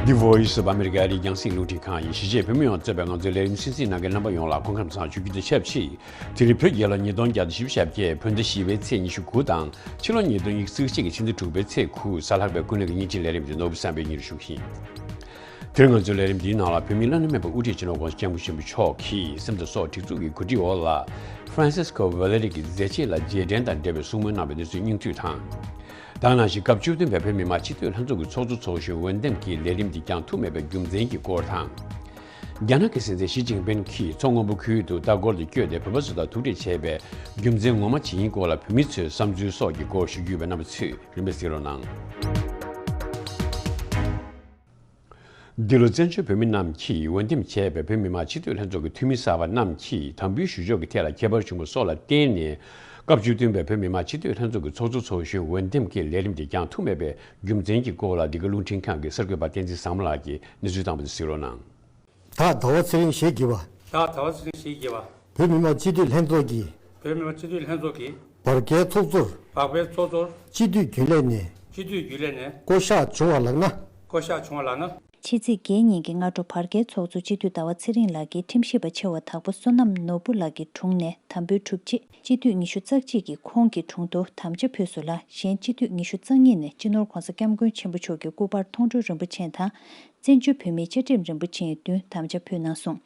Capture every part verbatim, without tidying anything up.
The Voice of America ཨ་རིའི་རྒྱང་སྲིང་རླུང་འཕྲིན་ཁང་ཡིན། གཞིས་བྱེས་བོད་མི་ཡོངས་གཙོས་པའི་ང་ཚོའི་ལས་རིམ་གསན་གཟིགས་གནང་མཁན་རྣམ་པ་ཡོངས་ལ་སྐུ་ཁམས་བཟང་། ཆུ་རྒྱུན་དུ་ཆབས་ཅིག་དེ་རིང་བོད་རྒྱལ་ལོ་ཉིས་སྟོང་བརྒྱ་དང་བཞི་བཅུ་ཞེ་བརྒྱད། བོད་ཟླ་བཞི་པའི་ཚེས་ཉི་ཤུ་དགུ་དང་། ཕྱི་ལོ་ཉིས་སྟོང་ཉི་ཤུ་རྩ་གཅིག་གི་ཕྱི་ཟླ་དྲུག་པའི་ཚེས་དགུ། གཟའ་ལྷག་པའི་ཀུན་གླེང་གི་བརྙན་འཕྲིན་ལས་རིམ་དེ་ནོར་བུ་བསམ་འཕེལ་གཉིས་རུ་ཞུགས་ཤིང་། དེ་རིང་ང་ཚོའི་ལས་རིམ་འདིའི་ནང་ལ་བོད་མིའི་བླ་ན་མེད་པ་དབུ་ཁྲིད་སྤྱི་ནོར་༸གོང་ས་༸སྐྱབས་མགོན་ཆེན་པོ་མཆོག་གིས་སེམས་དང་སྲོག་སྒྲིག་འཛུགས་ཀྱི་གོ་སྒྲིག་འོག་ལ་Francisco Valletti གི་མཛད་རྗེས་ལ་རྗེས་དྲན་དང་འབྲེལ་བའི་གསུང་མོལ་གནང་བའི་གནས་ཚུལ་སྙིང་བསྡུས་དང་། ད་ག་ནང་བཞིན་སྐབས་བཅུ་བདུན་པའི་བོད་མི་མང་སྤྱི་འཐུས་ལྷན་ཚོགས་ཀྱི་ཚོགས་གཙོ་ཚོགས་གཞོན་འོས་འདེམས་ཀྱི་ལས་རིམ་འདི་བསྐྱང་ཐུབ་མེད་པའི་རྒྱུ་མཚན་གྱི་སྐོར་དང་། རྒྱ་ནག་གི་སྲིད་འཛིན་ཞི་ཅིན་ཕིན་གྱིས་མཚོ་སྔོན་པོ་ཁུལ་དུ་ལྟ་སྐོར་དུ་བསྐྱོད་དེ་བོད་པ་ཚོ་དང་ཐུག་འཕྲད་བྱས་པའི་རྒྱུ་མཚན་ངོ་མ་ཇི་ཡིན་སྐོར་ལ་བོད་མི་ཚོའི་བསམ་ཚུལ་སོགས་ཀྱི་སྐོར་ཞུ་རྒྱུ་ཡོད་པའི་རྣམ་པ་ཚོས་རིམ་པས་གཟིགས་རོགས་གནང་། འདི་ལོ་བཙན་བྱོལ་བོད་མི་རྣམས་ཀྱིས་འོས་འདེམས་བྱས་པའི་བོད་མི་མང་སྤྱི་འཐུས་ལྷན་ཚོགས་ཀྱི་འཐུས་མི་གསར་པ་རྣམས་ཀྱིས་དམ་འབུལ་ཞུ་ཕྱོགས་ཀྱི་ཐད་ལ་ཁྱད་པར་བྱུང་བ་སོགས་ལ་བརྟེན་ནས། སྐབས་བཅུ་བདུན་པའི་བོད་མི་མང་སྤྱི་འཐུས་ལྷན་ཚོགས་ཀྱི་ཚོགས་གཙོ་ཚོགས་གཞོན་འོས་འདེམས་ཀྱི་ལས་རིམ་དེ་བསྐྱང་ཐུབ་མེད་པའི་རྒྱུ་མཚན་གྱི་སྐོར་ལ། འདི་ག་རླུང་འཕྲིན་ཁང་གི་གསར་འགོད་པ་བསྟན་འཛིན་བཟང་མོ་ལགས་ཀྱིས་གནས་ཚུལ་དང་པོ་དེ་གཟིགས་རོགས་གནང་། ད་ཟླ་བ་ཚེ་རིང་ཞེས་བགྱི་བ། ད་ཟླ་བ་ཚེ་རིང་ཞེས་བགྱི་བ། བོད་མི་མང་སྤྱི་འཐུས་ལྷན་ཚོགས་ཀྱི། བོད་མི་མང་སྤྱི་འཐུས་ལྷན་ཚོགས་ཀྱི། བར་བརྒལ་ཚོགས་གཙོར། བར་བརྒལ་ཚོགས་གཙོར། སྤྱི་འཐུས་རྒྱུན་ལས་ནས། སྤྱི་འཐུས་རྒྱུན་ལས་ནས། བསྐོ་གཞག་བྱུང་བ་ལགས་ན། བསྐོ་གཞག་བྱུང་བ་ལགས་ན། ཕྱི་ཚེས་བརྒྱད་ཉིན་གྱི་སྔ་དྲོ་བར་བརྒལ་ཚོགས་གཙོ་སྤྱི་འཐུས་ཟླ་བ་ཚེ་རིང་ལགས་ཀྱིས་ཁྲིམས་ཞིབ་པ་ཆེ་བ་དྭགས་པོ་བསོད་ནམས་ནོར་བུ་ལགས་ཀྱི་དྲུང་ནས་དམ་འབུལ་གྲུབ་རྗེས། སྤྱི་འཐུས་ཉི་ཤུ་རྩ་གཅིག་གིས་ཁོང་གི་དྲུང་དུ་དམ་བཅའ་ཕུལ་སོང་ལ། གཞན་སྤྱི་འཐུས་ཉི་ཤུ་རྩ་གཉིས་ནས་སྤྱི་ནོར་༸གོང་ས་༸སྐྱབས་མགོན་ཆེན་པོ་མཆོག་གི་སྐུ་པར་མཐོང་གྲོལ་རིན་པོ་ཆེ་དང་། བཙན་བྱོལ་བོད་མིའི་བཅའ་ཁྲིམས་རིན་པོ་ཆེའི་མདུན་དམ་བཅའ་ཕུལ་གནང་སོང་།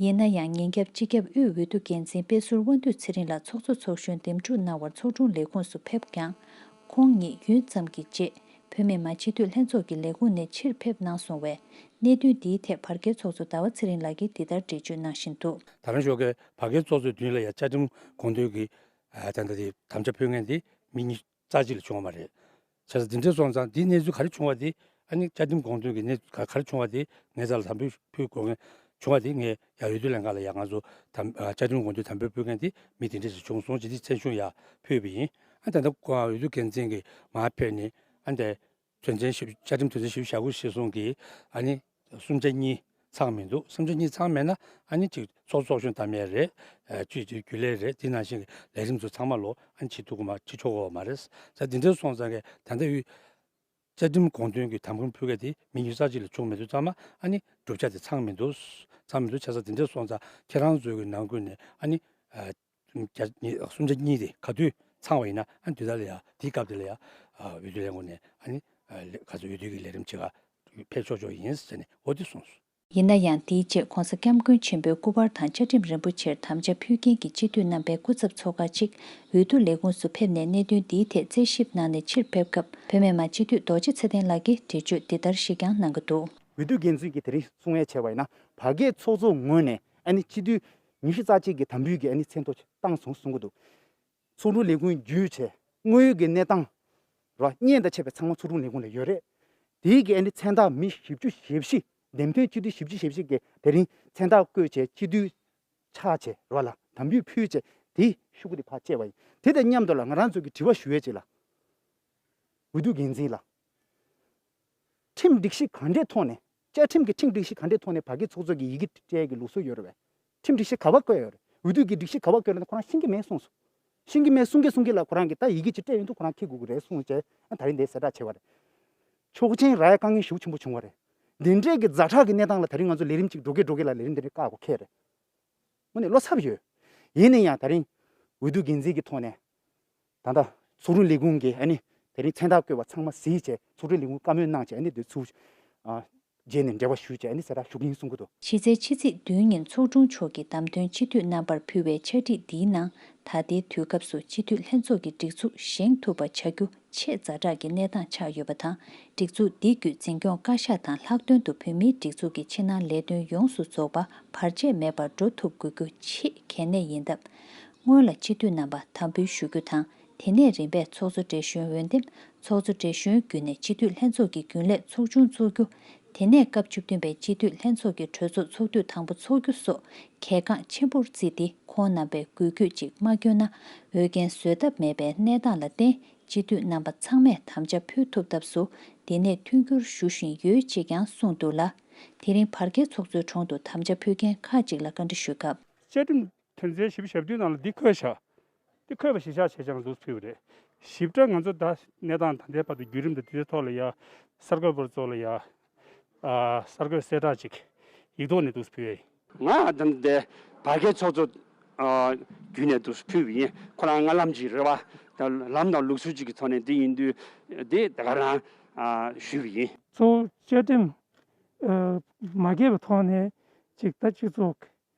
ཡིན་ན་ཡང་། ཉིན་རྒྱབ་སྤྱི་ཁྱབ་དབུས་འོས་བསྡུ་འགན་འཛིན་དཔེ་ཟུར་དབང་འདུས་ཚེ་རིང་ལགས་ཚོགས་གཙོ་ཚོགས་གཞོན་འདེམས་སྒྲུག་གནང་བར་ཚོགས་དྲུང་ལས་ཁུངས་སུ་ཕེབས་ཀྱང་། ཁོང་ཉིད་ཡུན་ཙམ་གྱི་རྗེས། བོད་མི་མང་སྤྱི་འཐུས་ལྷན་ཚོགས་ཀྱི་ལས་ཁུངས་ནས་ཕྱིར་ཕེབས་གནང་སོང་བས། གནད་དོན་འདིའི་ཐད་བར་བརྒལ་ཚོགས་གཙོ་ཟླ་བ་ཚེ་རིང་ལགས་ཀྱིས་འདི་ལྟར་འགྲེལ་བརྗོད་གནང་བཞིན་འདུག་ད་རང་ཤོག་གི་བར་བརྒལ་ཚོགས་གཙོའི་མདུན་ལ་ཡང་བཅའ་ཁྲིམས་དགོངས་དོན་གྱི། ཨ། ད་ལྟ་དེ་དམ་བཅའ་ཕུལ་མཁན་དེ་མི་ཉི་རྩ་གཅིག་ལ་བྱུང་བ་མ་རེད། བྱས་ཙང་འདི་འདྲ་སོང་ཙང་འདིའི་གནས་ཚུལ་ག་རེ་བྱུང་བ་དེ། ཨ་ནི་བཅའ་ཁྲིམས་དགོངས་དོན་གྱི་གནས་ཚུལ་ག་རེ་བྱུང་བ་དེ་ངའི་རྩ་ལ་དམ་འབུལ་ཕུལ་དགོས་མཁན་བྱུང་བ་དེ། ངས་ཡང་འོས་བསྡུ་ལྷན་ཁང་ལ་ཡང་ང་ཚོ་དམ། ཨ། བཅའ་ཁྲིམས་དགོངས་དོན་དམ་འབུལ་ཕུལ་མཁན་དེ་མི་དེ་འདྲ་ཞིག་བྱུང་སོང་ཅེས་དེ་མཚན་གཞུང་ཡང་ཕུལ་བ་ཡིན། ཨ། ད་ལྟ་འོས་བསྡུ་འགན་འཛིན་གྱིས་མར་ཕེབས་ནས། ཨ། འདི་དོན་ཚན་བཞི། བཅའ་ཁྲིམས་དོན་ཚན་བཞི་བཅུ་ཞེ་དགུ་གཞིར་བཟུང་གིས། ཨ་ནི་གསུམ་ཆ་གཉིས་ཚང་མི་འདུག་གསུམ་ཆ་གཉིས་ཚང་མེད་ན། ཨ་ནི་གཅིག་ཚོགས་གཙོ་ཚོགས་གཞོན་དམ་ཡས་རེད། ཨ། སྤྱི་འཐུས་རྒྱུན་ལས་རེད། དེ་ནང་བཞིན་གྱི་ལས་རིམ་ཚོ་ཚང་མ་ལོ། ཨ་ནི་བྱེད་ཐུབ་ཀྱི་མ། བྱེད་ཆོག་གི་མ་རེད། ད་འདི་འདྲ་སོང་ཙང་གི་ད་ལྟ་ཡུལ་བཅའ་ཁྲིམས་དགོངས་དོན་གྱི་དམ་འབུལ་ཕུལ་མཁན་དེ་མི་ཉི་ཤུ་རྩ་གཅིག་ལས་བྱུང་མི་འདུག་ཚང་མ། ཨ་ནི་གྲུབ་ཆ་དེ་ཚང་མི་འདུག་ཚང་མི་འདུག་བྱས་ཙང་འདི་འདྲ་སོང་ཙང་ཁྱེད་རང་ཚོའི་གི་ནང་ཁུལ་ནས། ཨ་ནི། ཨ། བརྒྱ་ཉི། གསུམ་ཆ་གཉིས་དེ་ག་དུས་ཚང་བ་ཡིན་ན། ཨ། དུས་ད་ལ་ཡ། དེའི་སྐབས་དེ་ལ་ཡ། ཨ། འོས་བསྡུ་ལས་ཁུངས་ནས། ཨ་ནི། ཨ། ལས། ག་ཚོད་འོས་བསྡུ་གི་ལས་རིམ་བྱེད་ག་ཕེབས་ཆོག་ཆོག་ཡིན་ཟེར་ནས་འོ་དེ་གསུངས་སོང་། ཡིན་ན་ཡང་། དེའི་རྗེས་༸གོང་ས་༸སྐྱབས་མགོན་ཆེན་པོའི་སྐུ་པར་དང་བཅའ་ཁྲིམས་རིན་པོ་ཆེར་དམ་བཅའ་ཕུལ་མཁན་གྱི་སྤྱི་འཐུས་རྣམ་པའི་སྐུ་ཚབ་ཚོགས་ཁག་ཅིག་འོས་བསྡུ་ལས་ཁུངས་སུ་ཕེབས་ནས་གནད་དོན་འདིའི་ཐད་རྩད་ཞིབ་གནང་ནས་ཕྱིར་ཕེབས་སྐབས། བོད་མི་མང་སྤྱི་འཐུས་རྡོ་རྗེ་ཚེ་བརྟན་ལགས་ཀྱིས་འགྲེལ་བརྗོད་འདི་ལྟར་ཞིག་ཀྱང་གནང་གི་འདུག་འོས་བསྡུ་འགན་འཛིན་གྱིས་དེ་རིང་གསུང་ཡ་བྱས་པ་ཡིན་ན། བར་བརྒལ་ཚོགས་གཙོ་ངོས་ནས། ཨ་ནི་སྤྱི་འཐུས་ཉི་ཤུ་རྩ་གཅིག་གི་དམ་འབུལ་གྱི། ཨ་ནི་མཚན་ཐོ་བཏང་སོང་གསུང་གི་འདུག་ཚོགས་དྲུང་ལས་ཁུངས་བརྒྱུད་བྱས། དངོས་ཡོད་ཀྱི་གནས་སྟངས་རོ། བརྙན་དང་བཅས་པའི་ཚང་མ་ཚོགས་དྲུང་ལས་ཁུངས་ལ་ཡོད་རེད། དེའི་གི། ཨ་ནི་མཚན་རྟགས་མི་བཞི་བཅུ་ཞེ་བཞི། འདེམས་ཐོན་སྤྱི་འཐུས་བཞི་བཅུ་ཞེ་བཞི་གིས་དེ་རིང་མཚན་རྟགས་བཀོད་བྱས། སྤྱི་འཐུས་ཆགས་བྱས་རོ་ལ་དམ་འབུལ་ཕུལ་བྱས། དེའི་ཤོག་གུ་དེ་ཕར་བཅད་པ་ཡིན། དེ་དང་མཉམ་དུ་ལ་ང་རང་ཚོ་གི་དྲི་བ་ཞུ་ཡས་ཅིག་ལ། འོས་བསྡུ་འགན་འཛིན་ལ། ཁྲིམས་སྒྲིག་གཞི་ག་འདྲའི་ཐོག་ནས། བཅའ་ཁྲིམས་ཀྱི་ཁྲིམས་སྒྲིག་གཞི་ག་འདྲའི་ཐོག་ནས་བར་བརྒལ་ཚོགས་གཙོ་གི་ཡི་གེ་སྤྲད་ཀྱི་ལུགས་སྲོལ་ཡོད་རེད་པས། ཁྲིམས་སྒྲིག་གཞི་ག་པར་བཀོད་ཡོད་རེད། འོས་བསྡུ་གི་སྒྲིག་གཞི་ག་པར་བཀོད་རེད་ན་ཁོ་རང་ཤེས་ཀྱི་མེད་གསུངས་སོང་། ཤེས་ཀྱི་མེད་གསུང་གི་གསུང་གི་ལ། ཁོ་རང་གིས་ད་ཡི་གེ་ཅིག་སྤྲད་ཡོང་དུས་ཁོ་རང་འཁྱེར་དགོས་ཀྱི་རེད་གསུངས་བྱས། ཨ། ད་རིང་འདིར་གསལ་བསྒྲགས་བྱས་པ་རེད། ཆོག་མཆན་རག་ཡ་དཀའ་ངལ་ཤུགས་ཆེན་པོ་བྱུང་བ་རེད། འདི་འདྲའི་གི་ཛ་དྲག་གི་གནས་སྟངས་ལ་དེ་རིང་ང་ཚོ་ལས་རིམ་གཅིག་འགྲོ་གི་འགྲོ་གི་ལ་ལས་རིམ་འདི་འདྲའི་བཀག་དགོས་ཁེལ་རེད། དངོས་གནས་བློ་འཚབ་ཡོད། ཡིན་ན་ཡང་ད་རིང་འོས་བསྡུ་འགན་འཛིན་གྱི་ཐོག་ནས། ད་ལྟ་ཚོགས་དྲུང་ལས་ཁུངས་ཀྱིས། ཨ་ནི་དེ་རིང་མཚན་རྟགས་བཀོད་པ་ཚང་མ་གཟིགས་བྱས། ཚོགས་དྲུང་ལས་ཁུངས་བཀའ་མོལ་གནང་བྱས། ཨ་ནི་དེ་ཚུར། ཨ། རྗེས་ནས་འབྲེལ་བ་ཞུས་བྱས། ཨ་ནི་གསལ་བསྒྲགས་ཞུ་གི་ཡིན་གསུང་གི་འདུག་གཞི་རྩའི་ཕྱི་ཚེས་བདུན་ཉིན་ཚོགས་དྲུང་མཆོག་གིས་བདམས་ཐོན་སྤྱི་འཐུས་རྣམ་པར་ཕུལ་བའི་ཕྱག་བྲིས་འདིའི་ནང་། ད་ལྟའི་དུས་སྐབས་སུ་སྤྱི་འཐུས་ལྷན་ཚོགས་ཀྱི་སྒྲིག་འཛུགས་བཞེངས་ཐུབ་པ་བྱ་རྒྱུ་ཆེས་ཛ་དྲག་གི་གནས་སྟངས་ཆགས་ཡོད་པ་དང་། སྒྲིག་འཛུགས་འདི་བརྒྱུད་འཛིན་སྐྱོང་བཀའ་ཤག་དང་ལྷག་དོན་དུ་བོད་མིའི་སྒྲིག་འཛུགས་ཀྱི་ཕྱི་ནང་ལས་དོན་ཡོངས་སུ་རྫོགས་པ་བར་ཆད་མེད་པར་འགྲོ་ཐུབ་དགོས་རྒྱུ་ཆེས་གལ་གནད་ཡིན་སྟབས། སྔོན་ལ་སྤྱི་འཐུས་རྣམ་པ་དམ་འབུལ་ཞུ་རྒྱུ་དང་། དེ་ནས་རིམ་པས་ཚོགས་གཙོ་བགྲེས་གཞོན་འོས་འདེམས། ཚོགས་གཙོ་བགྲེས་གཞོན་བརྒྱུད་ནས་སྤྱི་འཐུས་ལྷན་ཚོགས་ཀྱི་རྒྱུན་ལས་ཚོགས་ཆུང་བཙུགས་རྒྱུ། དེ་ནས་སྐབས་བཅུ་བདུན་པའི་སྤྱི་འཐུས་ལྷན་ཚོགས་ཀྱི་གྲོས་ཚོགས་ཚོགས་དུས་དང་པོ་འཚོགས་རྒྱུ་སོགས་གལ་འགངས་ཆེན་པོར་བརྩིས་ཏེ། ཁོང་རྣམ་པས་འགུལ་སྐྱོད་ཅིག་མ་བསྐྱོན་ན། འོས་འགན་བཟོད་ཐབས་མེད་པའི་གནས་སྟངས་ལ་བརྟེན། སྤྱི་འཐུས་རྣམ་པ་ཚང་མས་དམ་བཅའ་ཕུལ་ཐུབ་ཐབས་སུ་འདི་ནས་མཐུན་འགྱུར་ཞུ་བཞིན་ཡོད་ཅེས་ཀྱང་གསུངས་འདུག་ལ། དེ་རིང་བར་བརྒལ་ཚོགས་གཙོའི་དྲུང་དུ་དམ་བཅའ་ཕུལ་མཁན་ཁག་ཅིག་ལ་བཀའ་འདྲི་ཞུས་སྐབས། བཅའ་ཁྲིམས་དོན་ཚན་བཞི་བཅུ་ཞེ་བདུན་ནང་ལ་འདི་འཁོད་བཞག་འདི་འཁོད་པ་གཞིར་བཞག་བྱས་ཀྱང་འདུག་ཕུལ་བ་རེད། ཞིབ་ཕྲ་ང་ཚོ་ད་གནས་སྟངས་ད་ལྟའི་བར་དུ་བརྒྱུད་རིམ་དང་དེའི་ཐོག་ལ་ཡ། གསར་འགོད་པ་ཚོ་ལ་ཡ། ཨ། གསར་འགོད་གསལ་བསྒྲགས་ཅིག་ཡིག་ཐོག་ནས་འདུག་ཕུལ་ཡས་ཡིན། ང་ད་ལྟ་བར་བརྒལ་ཚོགས་གཙོ་ཨ་བརྒྱུད་ནས་འདུག་ཕུལ་བ་ཡིན། ཁོ་རང་སྔ་ལམ་ཅིག་རེད་བ། ད་ལམ་དང་ལུགས་སྲོལ་ཅིག་གི་ཐོག་ནས་འདི་ཡིན་དུས་འདི་ད་ག་རང་ཨ་ཞུས་པ་ཡིན། གཙོ་བོ་བཅའ་ཁྲིམས་ཨ་མ་འགལ་བའི་ཐོག་ནས་ཅིག་ད་སྤྱི་ཚོགས་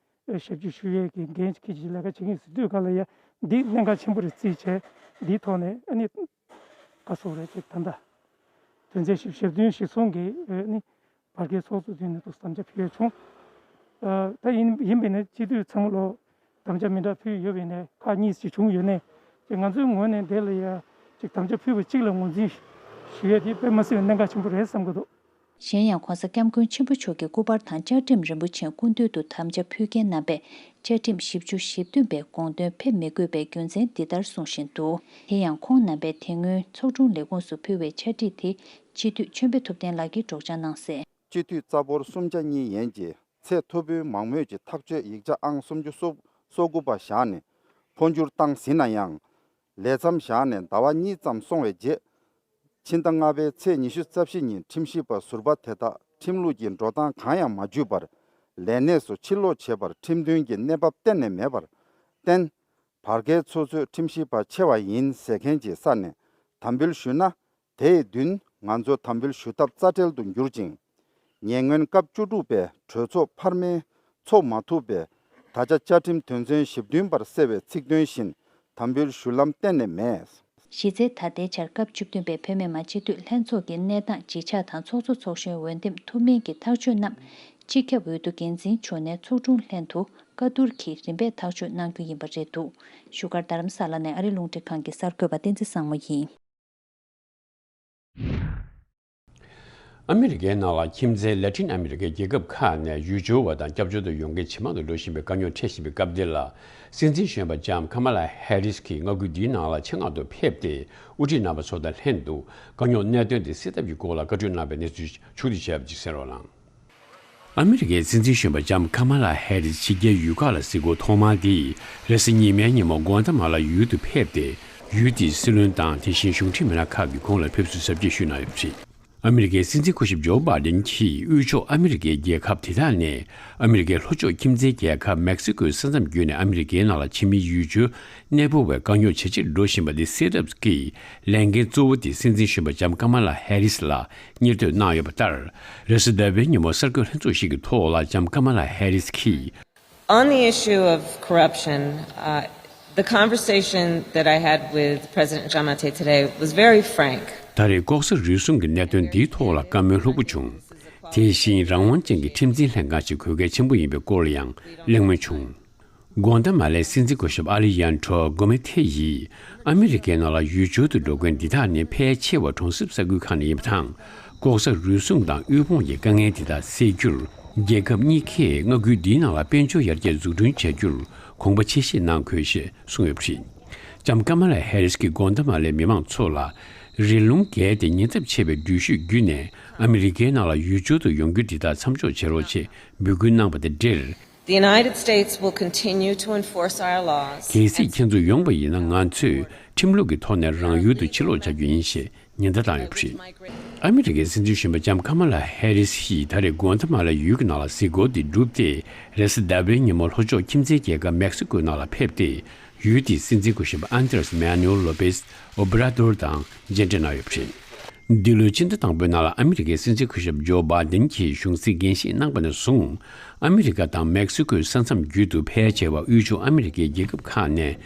ཞབས་ཕྱི་ཞུ་ཡས་ཀྱི་འགན་ཁྱེད་ཀྱིས་ལས་ཀ་བྱེད་ཀྱི་ཡིན་ཟེར་དུས་ག་ལ་ཡ་འདི་གནད་འགག་ཆེན་པོ་རེད་བརྩིས་བྱས་འདིའི་ཐོག་ནས་ཨ་ནི་ག་སོག་རེད་ཅེས་ད་ལྟ་དོན་ཚན་ཞིབ་ཞིབ་དོན་ཞིག་སོང་གི་ཨ་ནི་བར་བརྒལ་ཚོགས་གཙོ་དུས་ནས་དུ་དམ་བཅའ་ཕུལ་ཡས་བྱུང་། ཨ་ད་ཡིན་ཡིན་པས་ན་སྤྱི་འཐུས་ཚང་མ་ལོ་དམ་བཅའ་མི་འདྲ་ཕུལ་ཡོད་པས་ན་ཁག་གཉིས་ཤིག་བྱུང་ཡོད་ནས་ཅེས་ང་ཚོའི་ངོས་ནས་དེ་ལ་ཡ་ཅིག་དམ་བཅའ་ཕུལ་བ་གཅིག་ལ་ངོས་འཛིན་ཞུ་ཡས་དེ་དཔེ་མ་སྲིད་པའི་གནད་འགག་ཆེན་པོ་རེད་བསམ་གྱི་འདུག། གཞན་ཡང་༸གོང་ས་༸སྐྱབས་མགོན་ཆེན་པོ་མཆོག་གི་སྐུ་པར་དང་བཅའ་ཁྲིམས་རིན་པོ་ཆེའི་སྐུ་མདུན་དུ་དམ་བཅའ་ཕུལ་མཁན་རྣམ་པས་བཅའ་ཁྲིམས་བཞི་བཅུ་ཞེ་བདུན་པའི་དགོངས་དོན་ཕེབས་མི་དགོས་པའི་རྒྱུ་མཚན་འདི་ལྟར་གསུངས་བཞིན་འདུག། དེ་ཡང་ཁོང་རྣམ་པས་དེ་སྔོན་ཚོགས་དྲུང་ལས་ཁུངས་སུ་ཕུལ་བའི་ཕྱག་བྲིས་དེ་སྤྱི་འཐུས་ཆོས་འཕེལ་ཐུབ་བསྟན་ལགས་ཀྱིས་སྒྲོག་སྦྱང་གནང་གསལ། སྤྱི་འཐུས་རྩ་འབོར་གསུམ་ཆ་གཉིས་ཡན་གྱིས་ཚད་མཐོ་པོའི་མང་མོས་ཀྱི་ཐག་གཅོད་ཡིག་ཆ་ཨང་སུམ་ཅུ་སོ་དགུ་པ་བཞག་ནས་འཕོ་འགྱུར་བཏང་ཟིན་ན་ཡང་། ལས་མཚམས་བཞག་ནས་ཟླ་བ་གཉིས་ཙམ་སོང་བའི་རྗེས། ཕྱི་ཟླ་ལྔ་པའི་ཚེས་ཉི་ཤུ་རྩ་བཞི་ཉིན་ཁྲིམས་ཞིབ་པ་ཟུར་པ་དེ་དག་ཁྲིམས་ལུགས་ཀྱི་འགྲོ་སྟངས་གང་ཡང་མ་བརྒྱུད་པར་ལས་གནས་སུ་ཕྱིར་ལོག་བྱས་པར་ཁྲིམས་མཐུན་གྱི་གནས་བབ་གཏན་ནས་མེད་པར་བརྟེན། བར་བརྒལ་ཚོགས་གཙོས་ཁྲིམས་ཞིབ་པ་ཆེ་བ་ཡིན་ཟེར་མཁན་གྱི་ས་ནས་དམ་འབུལ་ཞུས་ན། དེའི་མདུན་ང་ཚོ་དམ་འབུལ་ཞུ་ཐབས་རྩ་བྲལ་དུ་གྱུར་ཅིང་། ཉེ་སྔོན་སྐབས་བཅུ་དྲུག་པའི་གྲོས་ཚོགས་འཕར་མའི་ཚོགས་མ་ཐུབ་པས། ད་ཆ་བཅའ་ཁྲིམས་དོན་ཚན་ཞེ་བདུན་པར་གསལ་བའི་ཚིག་དོན་བཞིན་དམ་འབུལ་ཞུ་ལམ་གཏན་ནས་མེད། གཞི་རྩའི་ད་ལྟའི་ཆར་སྐབས་བཅུ་བདུན་པའི་བོད་མི་མང་སྤྱི་འཐུས་ལྷན་ཚོགས་ཀྱི་གནས་སྟངས་ཇི་ཆགས་དང་ཚོགས་གཙོ་ཚོགས་གཞོན་འོས་འདེམས་ཐུབ་མིན་གྱི་ཐག་གཅོད་རྣམས་སྤྱི་ཁྱབ་འོས་བསྡུ་འགན་འཛིན་མཆོག་ནས་ཚོགས་དྲུང་ལྷན་དུ་བཀའ་བསྡུར་གྱིས་རིམ་པས་ཐག་གཅོད་གནང་རྒྱུ་ཡིན་པ་རེད་འདུག། བཞུགས་སྒར་རྡ་རམ་ས་ལ་ནས་ཨ་རི་རླུང་འཕྲིན་ཁང་གི་གསར་འགོད་པ་བསྟན་འཛིན་བཟང་མོ་ཡིན། ཨ་མི་རི་ཀའི་ནང་ལ་ཁྱིམ་མཚེས་ལ་ཏིན་ཨ་མི་རི་ཀའི་རྒྱལ་ཁབ་ཁག་ནས་ཡུལ་སྐྱོར་བ་དང་སྐྱབས་བཅོལ་དུ་ཡོང་མཁན་ཇེ་མང་དུ་འགྲོ་བཞིན་པའི་དཀའ་རྙོག་འཕྲད་བཞིན་པའི་སྐབས་འདི་ལ། སྲིད་འཛིན་གཞོན་པ་ལྕམ་ཀ་མ་ལ་ཧེ་རིས་ཀྱིས་མངའ་ཁུལ་འདིའི་ནང་ལ་ཆེད་མངགས་ཐོག་ཕེབས་ཏེ། དབུ་ཁྲིད་རྣམ་པ་ཚོ་དང་ལྷན་དུ་དཀའ་རྙོག་གནད་དོན་དེ་སེལ་ཐབས་ཀྱི་སྐོར་ལ་བཀའ་འཁྲོལ་གནང་བའི་གནས་ཚུལ་ཕྱོགས་བསྡུས་བྱས་པ་ཅིག་གསན་རོགས་གནང་། ཨ་མི་རི་ཀའི་སྲིད་འཛིན་གཞོན་པ་ལྕམ་ཀ་མ་ལ་ཧེ་རིས་ཕྱི་རྒྱལ་ཡུལ་ཁག་ལ་གཟིགས་སྐོར་ཐོག་མ་དེ་རེས་གཟའ་ཉི་མའི་ཉིན་མོ་གོན་ཐ་མ་ལ་ཡུལ་དུ་ཕེབས་ཏེ། ཡུལ་དེའི་སྲིད་བློན་དང་དེ་བཞིན་གཞུང་འབྲེལ་མི་སྣ་ཁག་གི་ཁོངས་ལ་ཕེབས་བསུ་གཟབ་རྒྱས་ཞུས་གནང་ཡོད་པ་རེད། ཨ་མི་རི་ཀའི་སྲིད་འཛིན་སྐུ་ཞབས་ཇོ་བྷ་ཌེན་གྱིས་དབུས་ཕྱོགས་ཨ་མི་རི་ཀའི་རྒྱལ་ཁབ་དེ་དག་ནས་ཨ་མི་རི་ཀའི་ལྷོ་ཕྱོགས་ཁྱིམ་མཚེས་རྒྱལ་ཁབ་མེག་སི་ཀོའི་ས་མཚམས་བརྒྱུད་ནས་ཨ་མི་རི་ཀའི་ནང་ལ་ཕྱི་མིའི་ཡུལ་སྐྱོར་གནས་སྤོ་བའི་དཀའ་རྙོག་ཇེ་ཆེར་འགྲོ་བཞིན་པ་དེ་སེལ་ཐབས་ཀྱི་ལས་འགན་གཙོ་བོ་དེ་སྲིད་འཛིན་གཞོན་པ་ལྕམ་ཀ་མ་ལ་ཧེ་རིས་ལ་གཉེར་འདོན་གནང་ཡོད་པ་ལྟར། རེས་གཟའ་ཟླ་བའི་ཉིན་མོ་གསར་འགོད་ལྷན་ཚོགས་ཤིག་གི་ཐོག་ལ་ལྕམ་ཀ་མ་ལ་ཧེ་རིས་ཀྱིས། On the issue of corruption, uh, the conversation that I had with President Giammattei today was very frank. ད་རེས་ལྐོག་ཟ་རུལ་སུངས་ཀྱི་གནད་དོན་འདིའི་ཐོག་ལ་བཀའ་མོལ་ལྷུག་པོ་བྱུང་། དེ་བཞིན་རང་དབང་ཅན་གྱི་ཁྲིམས་འཛིན་ལྷན་ཁང་ཞིག་དགོས་གལ་ཆེན་པོ་ཡིན་པའི་སྐོར་ལ་ཡང་གླེང་མོལ་བྱུང་། གོན་ཐ་མ་ལའི་སྲིད་འཛིན་སྐུ་ཞབས་ཨ་ལི་ཡན་ཁྲོ་གོ་མེ་ཐེ་ཡིས་ཨ་མི་རི་ཀའི་ནང་ལ་ཡུལ་སྐྱོར་དུ་འགྲོ་མཁན་འདི་དག་ནི་ཕལ་ཆེ་བ་གྲོང་གསེབ་ས་ཁུལ་ཁག་ནས་ཡིན་པ་དང་། ལྐོག་ཟ་རུལ་སུངས་དང་དབུལ་ཕོངས་ཀྱི་དཀའ་ངལ་འདི་དག་སེལ་རྒྱུར། རྒྱལ་ཁབ་གཉིས་ཀས་མངའ་ཁུལ་འདིའི་ནང་ལ་དཔལ་འབྱོར་ཡར་རྒྱས་འཛུགས་སྐྲུན་བྱ་རྒྱུར་དགོངས་པ་ཆེ་བཞེས་གནང་དགོས་ཞེས་གསུངས་ཡོད་པ་རེད། ལྕམ་ཀ་མ་ལ་ཧེ་རིས་ཀྱིས་གོན་ཐ་མ་ལའི་མི་མང་ཚོ་ལ་རི་ལུང་བརྒལ་ཏེ་ཉེན་ཚབས་ཆེ་བའི་འགྲུལ་བཞུད་བརྒྱུད་ནས་ཨ་མི་རི་ཀའི་ནང་ལ་ཡུལ་སྐྱོར་དུ་ཡོང་རྒྱུ་འདི་དག་མཚམས་འཇོག་བྱེད་རོགས་ཞེས་འབོད་སྐུལ་གནང་བ་དང་འབྲེལ། The United States will continue to enforce our laws. གལ་སྲིད་ཁྱེད་ཚོ་ཡོང་བ་ཡིན་ན་ང་ཚོས་ཁྲིམས་ལུགས་ཀྱི་ཐོག་ནས་རང་ཡུལ་དུ་ཕྱིར་ལོག་བྱ་རྒྱུ་ཡིན་ཞེས་ཉེན་བརྡ་བཏང་ཡོད་པ་རེད། ཨ་མི་རི་ཀའི་སྲིད་འཛིན་གཞོན་པ་ལྕམ་ཀ་མ་ལ་ཧེ་རིས་ཡིས་ད་རེས་གོན་ཐ་མ་ལ་ཡུལ་གྱི་ནང་ལ་གཟིགས་སྐོར་དེ་བསྒྲུབས་ཏེ། རེས་གཟའ་ཟླ་བའི་ཉིན་མོ་ལྷོ་ཕྱོགས་ཁྱིམ་མཚེས་རྒྱལ་ཁབ་མེག་སི་ཀོའི་ནང་ལ་ཕེབས་ཏེ། ཡུལ་དེའི་སྲིད་འཛིན་སྐུ་ཞབས་ཨན་དྲེས་མེ་ནུ་ཨེལ་ལོ་པེས་ཨོ་བྷ་ར་ཏོར་དང་མཇལ་འཕྲད་གནང་ཡོད་པ་རེད། འདི་ལོའི་ཕྱི་ཟླ་དང་པོའི་ནང་ལ་ཨ་མི་རི་ཀའི་སྲིད་འཛིན་སྐུ་ཞབས་ཇོ་བྷ་ཌེན་གྱིས་གཞུང་སྲིད་འགན་བཞེས་གནང་པ་ནས་བཟུང་། ཨ་མི་རི་ཀ་དང་མེག་སི་ཀོའི་ས་མཚམས་བརྒྱུད་དུ་ཕལ་ཆེ་བ་དབུས་ཕྱོགས་ཨ་མི་རི་ཀའི་རྒྱལ་ཁབ་ཁག་ནས་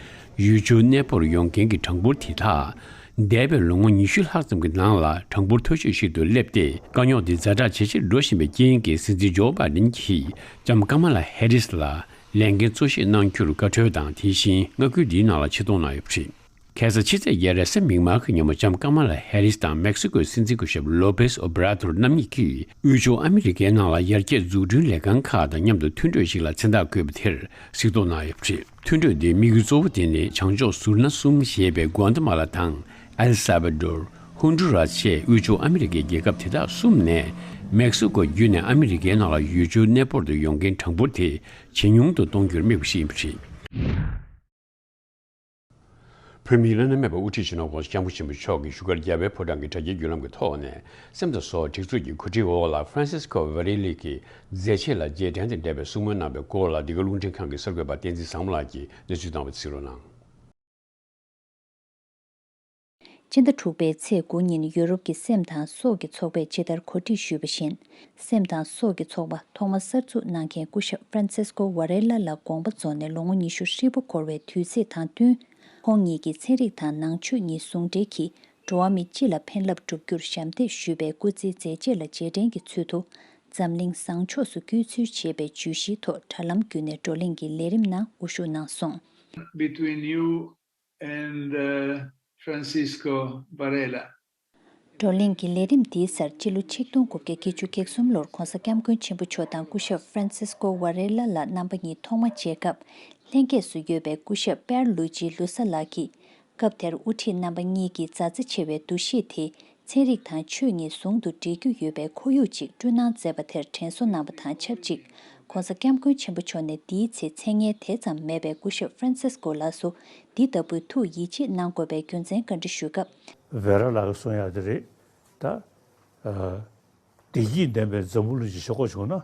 ཡུལ་སྐྱོར་གནས་སྤོར་ཡོང་མཁན་གྱི་གྲངས་འབོར་དེ་དག་འདས་པའི་ལོ་ངོ་ཉི་ཤུ་ལྷག་ཙམ་གྱི་ནང་ལ་གྲངས་འབོར་མཐོ་ཤོས་ཤིག་ཏུ་སླེབས་ཏེ། དཀའ་རྙོག་འདི་ཛ་དྲག་ཇེ་ཆེར་འགྲོ་བཞིན་པའི་རྐྱེན་གྱིས། སྲིད་འཛིན་ཇོ་བྷ་ཌེན་གྱིས་ལྕམ་ཀ་མ་ལ་ཧེ་རིས་ལ་ལས་འགན་གཙོ་བཞེས་གནང་རྒྱུར་བཀའ་འཁྲོལ་དང་། དེ་བཞིན་མངའ་ཁུལ་འདིའི་ནང་ལ་ཕྱིར་གཏོང་གནང་ཡོད་པ་རེད། ཁ་སང་ཕྱི་ཚེས་བརྒྱད་རེས་གཟའ་མིག་དམར་གྱི་ཉིན་མོ་ལྕམ་ཀ་མ་ལ་ཧེ་རིས་དང་མེག་སི་ཀོའི་སྲིད་འཛིན་སྐུ་ཞབས་ལོ་པེས་ཨོ་བྷ་ར་ཏོར་རྣམ་གཉིས་ཀྱིས་དབུས་ཕྱོགས་ཨ་མི་རི་ཀའི་ནང་ལ་ཡར་རྒྱས་འཛུགས་སྐྲུན་ལས་ཁང་ཁག་དང་མཉམ་དུ་མཐུན་གྲོས་ཤིག་ལ་མཚན་རྟགས་བཀོད་པ་དེར་གཟིགས་རྟོག་གནང་ཡོད་པ་རེད། མཐུན་གྲོས་འདིའི་དམིགས་ཡུལ་གཙོ་བོ་དེ་ནི་བྱང་ཕྱོགས་ཟུར་སྣ་གསུམ་ཞེས་པའི་གོན་ཐ་མ་ལ་དང་། ཨེལ་སཱ་བ་ཌོར། ཧོན་ཌུ་རཱས་བཅས་དབུས་ཕྱོགས་ཨ་མི་རི་ཀའི་རྒྱལ་ཁབ་དེ་དག་གསུམ་ནས་མེག་སི་ཀོ་བརྒྱུད་ནས་ཨ་མི་རི་ཀའི་ནང་ལ་ཡུལ་སྐྱོར་གནས་སྤོར་དུ་ཡོང་མཁན་གྲངས་འབོར་དེ་ཇེ་ཉུང་དུ་གཏོང་རྒྱུར་དམིགས་པ་ཞིག་ཡིན་པ་རེད། བོད་མིའི་བླ་ན་མེད་པའི་དབུ་ཁྲིད་སྤྱི་ནོར་༸གོང་ས་༸སྐྱབས་མགོན་ཆེན་པོ་མཆོག་གིས་བཞུགས་སྒར་རྒྱལ་བའི་ཕོ་བྲང་གི་དྲ་རྒྱའི་བརྒྱུད་ལམ་གྱི་ཐོག་ནས། སེམས་དང་སྲོག་སྒྲིག་འཛུགས་ཀྱི་གོ་སྒྲིག་འོག་ལ་ཧྥ་རན་སིས་ཀོ་ཝེ་རེ་ལི་གི་མཛད་རྗེས་ལ་རྗེས་དྲན་དང་འབྲེལ་བའི་གསུང་མོལ་གནང་བའི་སྐོར་ལ། འདི་ག་རླུང་འཕྲིན་ཁང་གི་གསར་འགོད་པ་བསྟན་འཛིན་བཟང་མོ་ལགས་ཀྱིས་གནས་ཚུལ་བཏང་བ་གསན་རོགས་གནང་། སྤྱི་ཟླ་དྲུག་པའི་ཚེས་དགུ་ཉིན་ཡུ་རོབ་ཀྱི་སེམས་དང་སྲོག་གི་ཚོགས་པས་ཇི་ལྟར་གོ་སྒྲིག་ཞུས་པ་བཞིན། སེམས་དང་སྲོག་གི་ཚོགས་པ་ཐོག་མ་གསར་འཛུགས་གནང་མཁན་སྐུ་ཞབས་ཧྥ་རན་སིས་ཀོ་ཝ་རེ་ལ་ལགས་དགོངས་པ་རྫོགས་ནས་ལོ་ངོ་ཉི་ཤུ་ཧྲིལ་པོ་འཁོར་བའི་དུས་ཚིགས་དང་བསྟུན། ཁོང་ཉིད་ཀྱིས་ཚན་རིག་དང་ནང་ཆོས་གཉིས་ཟུང་འབྲེལ་གྱིས་འགྲོ་བ་མི་སྤྱི་ལ་ཕན་རླབས་སྒྲུབ་རྒྱུར་ཞབས་འདེགས་ཞུས་པའི་སྐུ་ཚེའི་མཛད་རྗེས་ལ་རྗེས་དྲན་གྱི་ཚུལ་དུ། འཛམ་གླིང་བཟང་ཕྱོགས་སུ་བསྐྱོད་ཚུལ་ཞེས་པའི་བརྗོད་གཞིའི་ཐོག་དྲ་ལམ་བརྒྱུད་ནས་བགྲོ་གླེང་གི་ལས་རིམ་ནང་དབུ་བཞུགས་གནང་སོང་། Between you and uh, Francisco Varela. བགྲོ་གླེང་གི་ལས་རིམ་འདིའི་སར་སྤྱི་ལོ་ཆིག་སྟོང་དགུ་བརྒྱ་བརྒྱད་ཅུ་གྱ་གསུམ་ལོར་༸གོང་ས་༸སྐྱབས་མགོན་ཆེན་པོ་མཆོག་དང་སྐུ་ཞབས་ཧྥ་རན་སིས་ཀོ་ཝ་རེ་ལ་ལགས་རྣམ་པ་གཉིས་ཐོག་མ་མཇལ་སྐབས། ལྷན་རྒྱས་སུ་ཡོད་པའི་སྐུ་ཞབས་པེར་ལུ་ཇི་ལུ་ས་ལགས་ཀྱིས། སྐབས་དེར་དབུ་ཁྲིད་རྣམ་པ་གཉིས་ཀྱི་མཛའ་བརྩེ་ཆེ་བའི་འདུ་ཤེས་དེ། ཚན་རིག་དང་ཆོས་གཉིས་ཟུང་དུ་འབྲེལ་རྒྱུ་ཡོད་པའི་ཁོར་ཡུག་ཅིག་བསྐྲུན་གནང་མཛད་པ་དེར་དྲན་གསོ་གནང་བ་དང་ཆབས་ཅིག ༸གོང་ས་༸སྐྱབས་མགོན་ཆེན་པོ་མཆོག་ནས་འདིའི་ཚེ་མཚན་སྙན་དེ་ཙམ་མེད་པའི་སྐུ་ཞབས་ཧྥ་རན་སིས་ཀོ་ལགས་སུ་འདི་ལྟ་བུའི་ཐུགས་ཡིད་ཆེས་གནང་དགོས་པའི་རྒྱུ་མཚན་བཀའ་འདྲི་ཞུས་སྐབས། ཝེ་ར་ལགས་ཀྱིས་གསུང་ཡག་དེ་རེད། ད་བདེ་སྐྱིད་ལྡན་པའི་འཛམ་བུ་གླིང་ཞིག་བྱེད་དགོས་བྱུང་ན།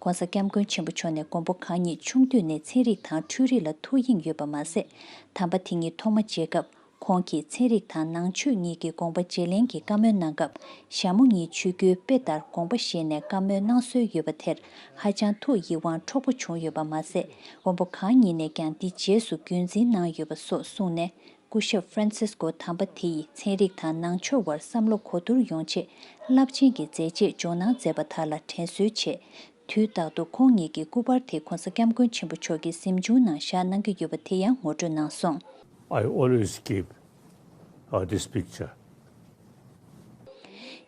༸གོང་ས་༸སྐྱབས་མགོན་ཆེན་པོ་མཆོག་ནས་མགོན་པོ་གང་ཉིད་ཆུང་དུས་ནས་ཚན་རིག་དང་འཕྲུལ་རིག་ལ་ཐུགས་གཡེང་ཡོད་པ་མ་ཟད། དམ་པ་དེ་ཉིད་ཐོག་མ་མཇལ་སྐབས། ཁོང་གིས་ཚན་རིག་དང་ནང་ཆོས་གཉིས་ཀྱི་དགོངས་པ་བརྗེ་ལེན་གྱི་བཀའ་མོལ་གནང་སྐབས། ཞྭ་མོ་གཉིས་ཆོས་བརྒྱུད་དཔེ་ལྟར་དགོངས་པ་བཞེས་ནས་བཀའ་མོལ་གནང་སྲོལ་ཡོད་པ་དེར་ཧ་ཅང་ཐུགས་ཡིད་དབང་འཕྲོག་པོ་བྱུང་ཡོད་པ་མ་ཟད། མགོན་པོ་གང་ཉིད་ནས་ཀྱང་འདི་རྗེས་སུ་རྒྱུན་འཛིན་གནང་ཡོད་པ་སོགས་གསུངས་ནས། སྐུ་ཞབས་ཧྥ་རན་སིས་ཀོ་དམ་པ་དེ་ཡིས་ཚན་རིག་དང་ནང་ཆོས་དབར་བསམ་བློ་གོ་བསྡུར་ཡོང་ཆེད་རླབས་ཆེན་གྱི་མཛད་རྗེས་འཇོག་གནང་མཛད་པ་དག་ལ་དྲན་གསོའི་ཆེད། དུས་རྟག་ཏུ་ཁོང་ཉིད་ཀྱི་སྐུ་པར་དེ་༸གོང་ས་༸སྐྱབས་མགོན་ཆེན་པོ་མཆོག་གི་གཟིམ་ཆུང་ནང་བཞག་གནང་གི་ཡོད་པ་དེ་ཡང་ངོ་སྤྲོད་གནང་སོང་། I always keep uh, this picture.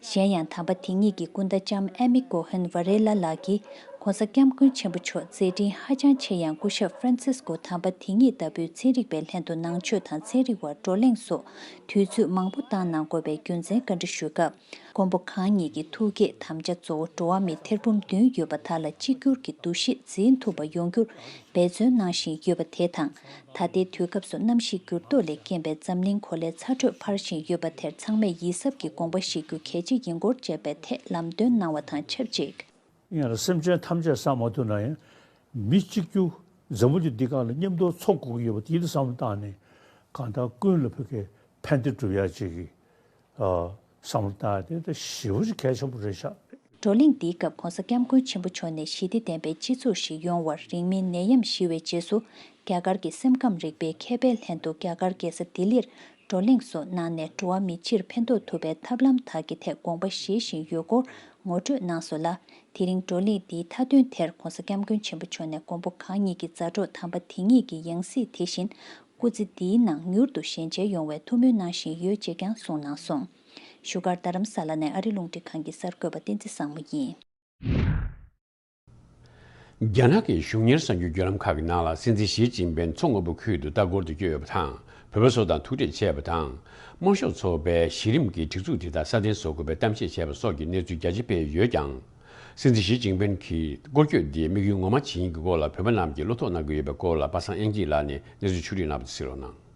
གཞན་ཡང་དམ་པ་དེ་ཉིད་ཀྱི་སྐུ་ཟླ་ལྕམ་ཨེ་མི་ཀོ་ཧན་ཝ་རེ་ལ་ལགས་ཀྱིས་༸གོང་ས་༸སྐྱབས་མགོན་ཆེན་པོ་མཆོག་མཛད་འཕྲིན་ཧ་ཅང་ཆེ་ཡང་སྐུ་ཞབས་ཧྥ་རན་སིས་ཀོ་དམ་པ་དེ་ཉིད་ལྟ་བུའི་ཚན་རིག་པའི་ལྷན་དུ་ནང་ཆོས་དང་ཚན་རིག་དབར་བགྲོ་གླེང་སོགས་དུས་ཚོད་མང་པོ་བཏང་གནང་དགོས་པའི་རྒྱུ་མཚན་བཀའ་འདྲི་ཞུས་སྐབས། མགོན་པོ་གང་ཉིད་ཀྱི་ཐུགས་བསྐྱེད་དམ་བཅའ་གཙོ་བོ་འགྲོ་བ་མི་ཐེར་འབུམ་བདུན་ཡོད་པ་དག་ལ་གཅིག་གྱུར་གྱི་འདུ་ཤེས་འཛིན་ཐུབ་པ་ཡོང་རྒྱུར་འབད་བརྩོན་གནང་བཞིན་ཡོད་པ་དེ་དང་། ད་ལྟའི་དུས་སྐབས་སུ་གནམ་གཤིས་འགྱུར་ལྡོག་ལས་རྐྱེན་པས་འཛམ་གླིང་གོ་ལའི་ཚ་དྲོད་འཕར་བཞིན་ཡོད་པ་དེར་ཚང་མས་ཡིད་གཟབ་ཀྱིས་དགོངས་པ་བཞེས་རྒྱུ་གལ་ཆེ་ཡིན་སྐོར་བཅས་པའི་ཐད་ལམ་སྟོན་གནང་བ་དང་ཆབས་ཅིག་ཡིན་ཡང་སེམས་ཅན་ཐམས་ཅད་བསང་མ་ཐུབ་ན་ཡང་། མི་གཅིག་གྱུར་འཛམ་བུ་གླིང་འདི་སྒང་ལ་མཉམ་དུ་འཚོ་དགོས་ཀྱི་ཡོད་པ་དེ་ཡིད་དུ་བསམ་བློ་བཏང་ནས། གང་ལྟར་ཀུན་ལ་ཕ་གིའི་ཕན་བདེ་སྒྲུབ་ཡག་ཅིག་གི་བསམ་བློ་བཏང་ཡག་དེ་ད་ཞེ་པོ་ཅིག་གལ་ཆེན་པོ་རེད་ཤག་བགྲོ་གླེང་འདིའི་སྐབས་༸གོང་ས་༸སྐྱབས་མགོན་ཆེན་པོ་མཆོག་ནས་ཞི་བདེ་ལྡན་པའི་སྤྱི་ཚོགས་ཤིག་ཡོང་བར་རིང་མིན་ནད་ཡམས་ཞི་བའི་རྗེས་སུ་རྒྱ་གར་གྱི་སེམས་ཁམས་རིག་པའི་མཁས་པའི་ལྷན་དུ་རྒྱ་གར་རྒྱལ་ས་ལྡི་ལིར་བགྲོ་གླེང་སོགས་གནང་ནས་འགྲོ་བ་མི་སྤྱིར་ཕན་ཐོགས་ཐུབ་པའི་ཐབས་ལམ་དག་གི་ཐད་དགོངས་པ་བཞེས་བཞིན་ཡོད་སྐོར་ངོ་སྤྲོད་གནང་སོང་ལ། དེ་རིང་བགྲོ་གླེང་འདིའི་མཐའ་དོན་དེར་༸གོང་ས་༸སྐྱབས་མགོན་ཆེན་པོ་མཆོག་ནས་མགོན་པོ་གང་ཉིད་ཀྱི་མཛའ་གྲོགས་དམ་པ་དེ་ཉིད་ཀྱི་ཡང་སྲིད་དེ་བཞིན་སྐུ་ཚེ་འདིའི་ནང་མྱུར་དུ་ཞལ་མཇལ་ཡོང་བའི་ཐུགས་སྨོན་གནང་བཞིན་ཡོད་ཅེས་ཀྱང་གསུངས་གནང་སོང་། བཞུགས་སྒར་རྡ་རམ་ས་ལ་ནས་ཨ་རི་རླུང་འཕྲིན་ཁང་གི་གསར་འགོད་པ་བསྟན་འཛིན་བཟང་མོ་ཡིན། རྒྱ་ནག་གི་གཞུང་གཉེར་གསར་འགྱུར་བརྒྱུད་ལམ་ཁག་གི་ནང་ལ་སྲིད་འཛིན་ཞི་ཅིན་ཕིན་མཚོ་སྔོན་པོ་ཁུལ་དུ་ལྟ་སྐོར་དུ་བསྐྱོད་ཡོད་པ་དང་། བོད་པ་ཚོ་དང་ཐུག་འཕྲད་བྱས་པ་དང་། དམར་ཤོག་ཚོགས་པའི་གཞི་རིམ་གྱི་སྒྲིག་འཛུགས་དེ་དག་སྲ་བརྟན་བཟོ་དགོས་པའི་གཏམ་བཤད་བྱས་པ་སོགས་ཀྱི་གནས་ཚུལ་རྒྱ་ཆེ་སྤེལ་ཡོད་ཀྱང་། སྲིད་འཛིན་ཞི་ཅིན་ཕིན་གྱི་སྐོར་སྐྱོད་འདིའི་དམིགས་ཡུལ་ངོ་མ་ཇི་ཡིན་གྱི་སྐོར་ལ་བོད་པ་རྣམས་ཀྱིས་བློ་དོགས་གནང་གི་ཡོད་པའི་སྐོར་ལ་པ་སངས་དབྱངས་སྐྱིད་ལགས་ནས་གནས་ཚུལ་ཕྱོགས་བསྒྲིགས་གནང་བ་དེ་གསན་རོགས་གནང་།